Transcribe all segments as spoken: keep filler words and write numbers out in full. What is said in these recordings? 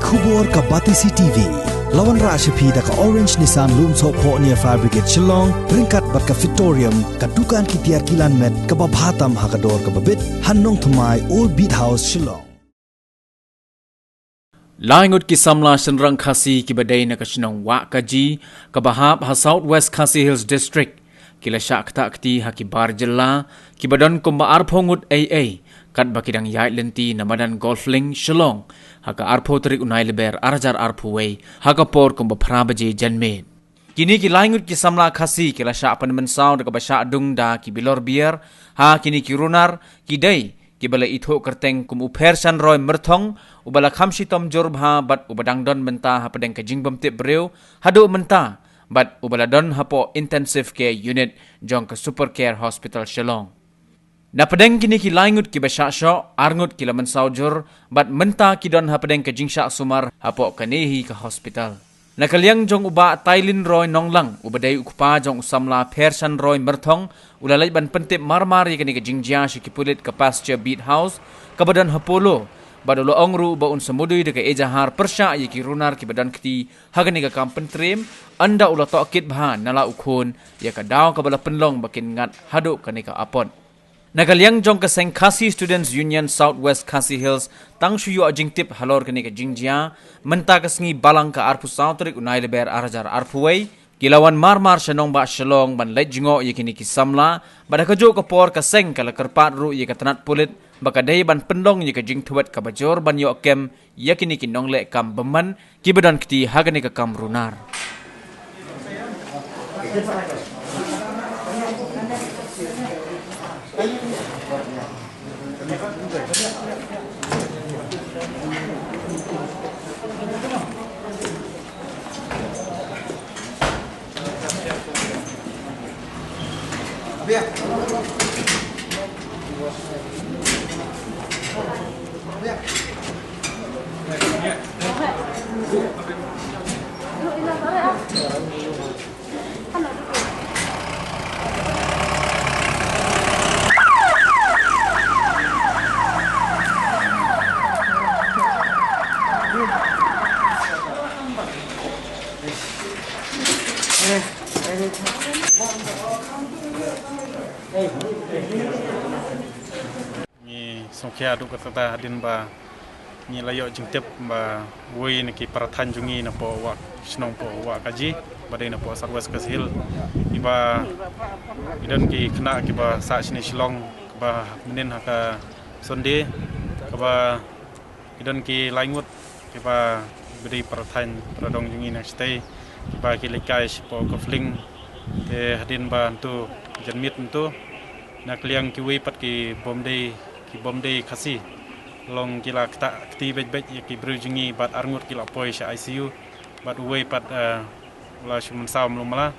Khubor ka Batesi T V. La wanrah sha phi da ka Orange Nissan Lumsohphoh near Fire Brigade Shillong, ryngkat bad ka Fitorium, ka dukan ki tiar kilan met kaba bha tam ha ka dor kaba bit, ha Nongthymmai, Old Beat House, Shillong. Lai ngut ki samla shynrang Khasi kiba dei na ka shnong Wahkaji, kaba hap ha South West Khasi Hills District, ki la shah ktah kti ha ki bar jylla, kiba don kumba arphew ngut ei ei, katba ki dang ïaid lynti na madan Golf Link, Shillong, ha ka arphew tarik u Nailber ar hajar arphew wei, ha ka por kumba phra baje janmiet. Kine ki lai ngut ki samla Khasi ki la shah pynmynsaw da kaba shah dung da ki bilor biar ha kine ki runar, ki dei kiba la ithuh kyrteng kum u Phershan Roy Myrthong, uba la kham shitom jur bha bad uba dang don mynta hapdeng ka jingbymtip briew haduh mynta, bad uba la don hapoh Intensive Care Unit jong ka Super Care Hospital Shillong. Na pdeng kine ki lai ngut kiba shah shoh, ar ngut ki la mynsaw jur, bad mynta ki don hapdeng ka jingshah sumar hapoh kane hi ka hospital. Na ka liang jong u Bah Tailin Roy Nonglang, uba dei u kpa jong u samla Phershan Roy Myrthong, u la leit ban pyntip marmar ïa kane ka jingjia sha ki pulit ka Pasture Beat House, kaba don ha Polo, bad u la ong ruh ba un sa mudui da ka ejahar pyrshah ïa ki runar kiba don kti ha kane ka kam pyntriem, ynda u la tohkit bha na la u khun ïa ka daw kaba la pynlong ba kin ngat haduh kane ka apot. Na ka liang jong ka seng Khasi Students Union South West Khasi Hills, tang shu ïoh jingtip halor kane ka jingjia mynta ka sngi Balang ka arphew saw tarik u Nailber ar hajar arphew wei, ki la wan marmar sha nongbah Shillong ban leit jngoh ïa kine ki samla, bad ha kajuh ka por ka seng ka la kyrpad ruh ïa ka tnat pulit ba ka dei ban pynlong ïa ka jingthwet kaba jur ban ïoh kem ïa kine ki nongleh kam bymman kiba don kti ha kane ka kam runar. Ngi sngewkhia haduh katta hadien ba ngi la ïoh jingtip ba uwei na ki para thaiñ jong ngi napoh Wah, shnong poh Wahkaji, ba dei napoh South West Khasi Hills, iba i don ki khynnah kiba sah shane Shillong, kaba mynnin ha ka Sunday, kaba i don ki lai ngut kiba, ba dei para thaiñ para dong jong ngi na shatei, kiba ki leit kai shapoh Golf Link. Te hadien ba hangto janmiet hangto, na ka liang kiwei pat ki bym dei, ki bym dei Khasi, long ki la ktah kti beit beit ïa ki briew jong ngi, bad ar ngut ki la poi sha I C U, bad uwei pat, eh, u la shu mynsaw mluh mala,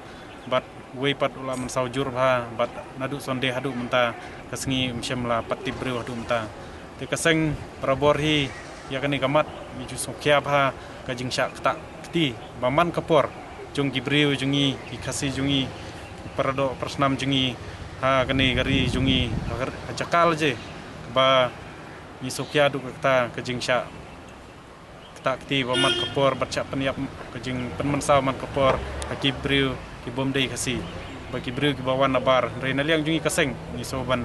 bad uwei pat u la mynsaw jur bha, bad naduh Sunday haduh mynta ka sngi ym shym la pat tip briew haduh mynta. Te ka seng barabor hi ïa kane ka mat, ngi ju sngewkhia bha ka jingshah ktah kti ba man ka por jong ki briew jong ngi, ki Khasi jong ngi, ki paradoh parasnam jong ngi ha kane ka ri jong ngi, ha ka ri, ha jaka la je, ba ngi sngewkhia haduh katta ka jingshah ktah kti ba man ka por, bad shah pynïap ka jingpynmynsaw man ka por ha ki briew ki bym dei Khasi, ba ki briew kiba wan nabar. Hynrei na liang jong ngi ka seng ngi sngewban,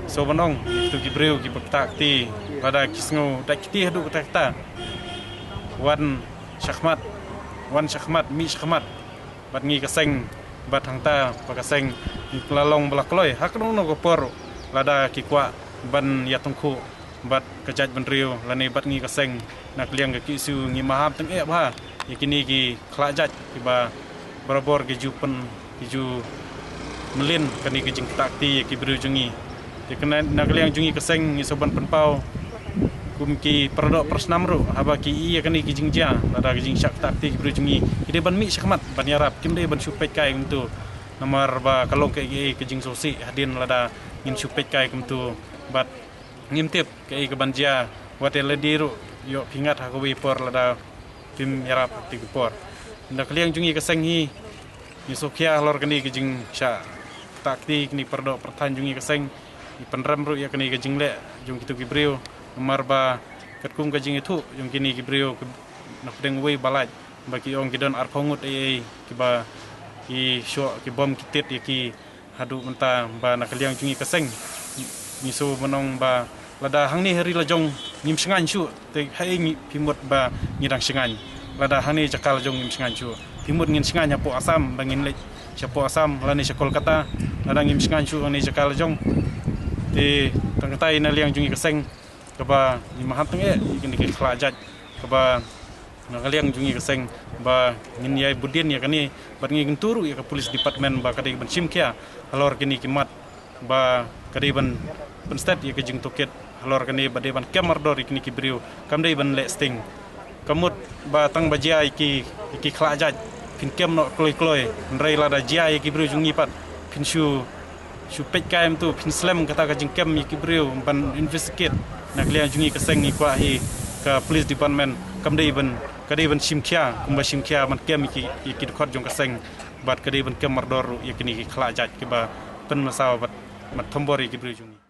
sngewban ong ïa kito ki briew kiba ktah kti, lada ki sngew dait kti haduh katta katta, wan shakhmat, wan shakhmat, mih shakhmat bad ngi ka seng, bad hangta ba ka seng ngi la long ba la kloi ha kano kano ka por, lada ki kwah ban ïatyngkhuh bad ka jaitbynriew lane bad ngi ka seng. Na ka liang ka K S U ngi maham tyngeh bha ïa kine ki khlad jait kiba barabor ki ju pyn, ki ju mlien kane ka jingktah kti ïa ki briew jong ngi. Te kane na ka liang jong ngi ka seng ngi sngewban pynpaw kum ki paradoh parasnam ruh, haba ki ïohi ïa kane ka jingjia, lada ka jingshah ktah kti ïa ki briew jong ngi, ki dei ban mih shakhmat ban ïarap, kim dei ban shu peit kai kumto. Namar ba ka long kaei kaei ka jingsngewsih hadien lada ngin shu peit kai kumto, bad ngim tip kaei kaban jia, wat ïa lade ruh ïoh pynïap ha kawei por lada phim ïarap ha kawei por. Na ka liang jong ngi ka seng hi, ngi sngewkhia halor kane ka jingshah ktah kti kine paradoh parasnam jong ngi ka seng. Ngi pynrem ruh ïa kane ka jingleh jong kito ki briew, namar ba Katkum ka jingïathuh jong kine ki briew ki, na pdeng uwei u ba lait, ba ki ong ki don arphew ngut ei ei kiba ki shoh ki bom ki tied ïa ki, haduh mynta ba na ka liang jong ngi ka seng ngi sngew ban ong ba lada hangne ha ri la jong ngim shngaiñ shuh, te haei ngi, phi mut ba ngi dang shngaiñ? Lada hangne jaka la jong ngim shngaiñ shuh, phi mut ngin shngaiñ hapoh Assam ba ngin leit shapoh Assam lane sha Kolkata? Lada ngim shngaiñ shuh hangne jaka la jong, te tang katai na liang jong ngi ka seng kaba ngi maham tang eh ïa kine ki khlad jait, kaba na ka liang jong ngi ka seng ba ngin ïai bud dien ïa kane, bad ngi kyntu ruh ïa ka police department ba ka dei ban shim khia halor kine ki mat, ba ka dei ban pynstet ïa ka jingtohkit halor kane, ba dei ban kem mardor ïa kine ki briew, kam dei ban leh sting. Ka mut ba tang ba jia ïa ki, ïa ki khlad jait phin kem noh kloi kloi, hynrei lada jia ïa ki briew jong ngi pat phin shu shu peit kai mynta, phin slem kata ka jingkem ïa ki briew ban investigate. Na ka liang jong ngi ka seng ngi kwah hi ka police department kam dei ban, ka dei ban shim khia kumba shim khia ban kem ïa ki, ïa ki dkhot jong ka seng, bad ka dei ban kem mardor ruh ïa kine ki khlad jait kiba pynmasaw bad ban thombor ïa ki briew jong ngi.